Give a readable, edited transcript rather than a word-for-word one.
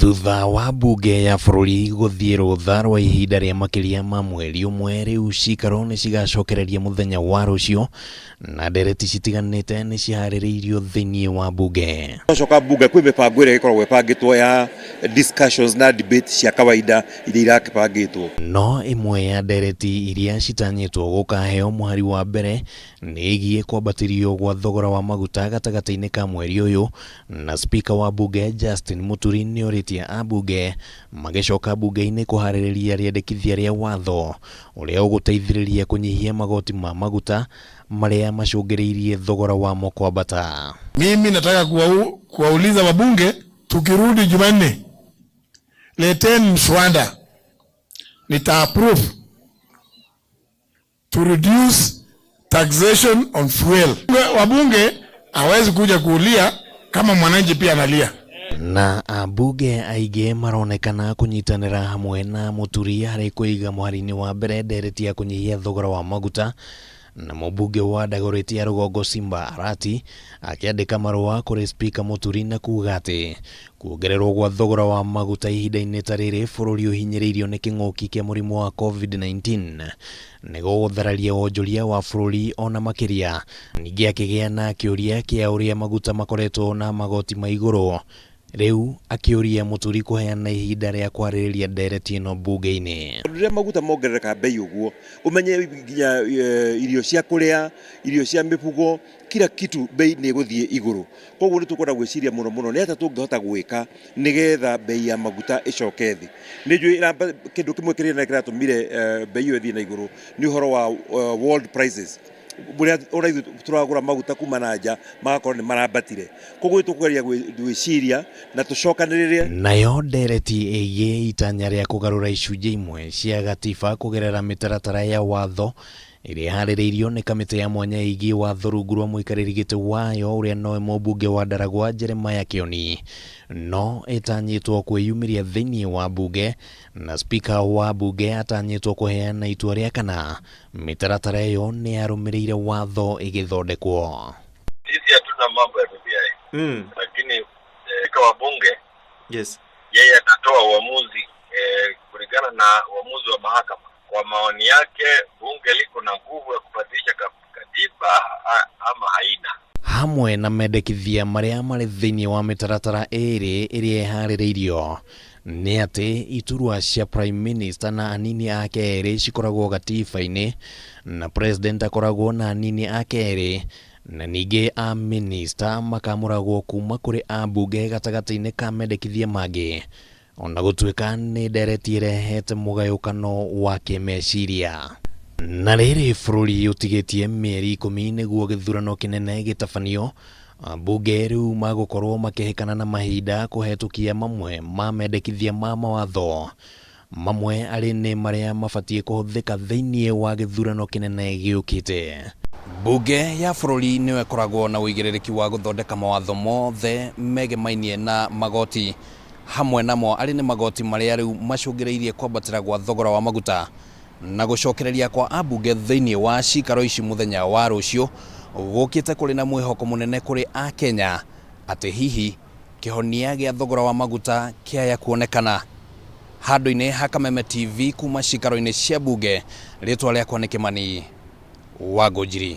Thutha wa mbunge ya bũrũri gũthiĩ rũtha rwa ihinda rĩa makĩria ma mweri ũmwe, rĩu cikaro nĩ cigacokereria mũthenya wa rũciũ na ndereti citiganĩte nĩ ciharĩrĩirio thĩinĩ wa mbunge. Twacoka mbunge kwĩ mĩbango ĩrĩa ĩkoragwo ĩbangĩtwo ya discussions na debate cia kawaida iria irakĩbangĩtwo. No ĩmwe ya ndereti iria citanyĩtwo gũkaheo mũhari wa mbere nĩ ĩgiĩ kwambatĩrio gwa thogora wa maguta gatagatĩ-inĩ ka mweri ũyũ na Spika wa mbunge Justin Muturi nĩorĩtie ambunge magĩcoka mbunge-inĩ kũharĩrĩria rĩendekithia rĩa watho ũrĩa ũgũteithĩrĩria kũnyihia magoti ma maguta marĩa macũngĩrĩirie thogora wamo kwambata. Mimi nataka kuwauliza wabunge, tukirudi Jumanne, leteni mswada nita approve to reduce taxation on fuel. Wabunge hawezi kuja kulia kama mwananchi pia analia. Na ambunge aingĩ maronekana kũnyitanĩra hamwe na Mũturi harĩ kũiga mũhari-inĩ wa mbere ndereti ya kũnyihia thogora wa maguta na mũmbunge wa Dagoretti ya rũgongo Simba Arati akĩandĩka marũa kũrĩ Spika Mũturi na kuga atĩ kuongererwo gwa thogora wa maguta ihinda-inĩ ta rĩrĩ bũrũri ũhinyĩrĩirio nĩ kĩng'ũki kĩa mũrimũ wa COVID-19 nĩ gũgũthararia wonjoria wa bũrũri ona makĩria. Ningĩ akĩgĩa na kĩũria kĩa ũrĩa maguta makoretwo na magoti ma igũrũ rĩu akĩũria Mũturi kũheana ihinda rĩa kwarĩrĩria ndereti ĩno mbunge-inĩ. Rĩrĩa maguta mongerereka bei ũguo, ũmenye nginya irio cia kũrĩa, irio cia mĩbugo, kila kitu bei nĩ ĩgũthiĩ igũrũ. Koguo nĩ tũkwenda gwĩciria mũno mũno nĩ atĩa tũngĩhota gwĩka nĩgetha bei ya maguta ĩcoke thĩ. Nĩ njũĩ kĩndũ kĩmwe kĩrĩa kĩratũmire bei ĩyo ĩthiĩ na igũrũ nĩ ũhoro wa world prices. Ũrĩa ithuĩ tũragũra maguta kuma na nja magakorwo nĩ marambatire. Koguo tũkũgeria gwĩciria na tũcokanĩrĩre. Nayo ndereti ĩgiĩ itanya rĩa kũgarũra icunjĩ imwe cia gatiba kũgerera mĩtaratara ya watho ĩrĩa ĩharĩrĩirio nĩ kamĩtĩ ya mwanya ĩgiĩ watho rungu rwa mũikarĩri gĩtĩ wayo ũrĩa nowe mũmbunge wa Ndaragwa Jeremiah Kĩoni no ĩtanyĩtwo kwĩyumĩria thĩinĩ wa mbunge na spika wa mbunge atanyĩtwo kũheana itua rĩa kana mĩtaratara ĩyo nĩ yarũmĩrĩire watho ĩgĩthondekwo. Sisi hatuna mambo ya BBI lakini spika wa bunge yeye atatoa uamuzi kulingana na uamuzi wa mahakama. Kwa maoni yake bunge liko na nguvu ya kubadilisha katiba ama haina. Hamwe na mendekithia marĩa marĩ thĩinĩ wa mĩtaratara ĩrĩ ĩrĩa ĩharĩrĩirio nĩ atĩ iturwa cia Prime Minister na anini ake erĩ cikoragwo gatiba-inĩ na President akoragwo na anini ake erĩ na ningĩ a minister makamũragwo kuma kũrĩ ambunge gatagatĩ-inĩ ka mendekithia mangĩ ona gũtuĩka nĩ ndereti ĩrehete mũgayũkano wa kĩmeciria. Na rĩrĩ bũrũri ũtigĩtie mĩeri 10 nĩguo gĩthurano kĩnene gĩtabanio, ambunge rĩu magũkorwo makĩhĩkana na mahinda kũhetũkia mamwe ma mendekithia ma mawatho mamwe arĩ nĩ marĩa mabatiĩ kũhũthĩka thĩinĩ wa gĩthurano kĩnene gĩũkĩte. Mbunge ya bũrũri nĩyo ĩkoragwo na ũigĩrĩrĩki wa gũthondeka mawatho mothe megemainie na magoti hamwe namo arĩ nĩ magoti marĩa rĩu macũngĩrĩirie kwambatĩra gwa thogora wa maguta na gũcokereria kwa ambunge thĩinĩ wa cikaro ici mũthenya wa rũciũ gũkĩte kũrĩ na mwĩhoko mũnene kũrĩ akenya atĩ hihi kĩhonia gĩa thogora wa maguta kĩaya kuonekana. Handũ-inĩ ha Kameme TV kuma cikaro-inĩ cia mbunge, rĩtwa rĩakwa nĩ Kĩmani wa Ngũnjiri.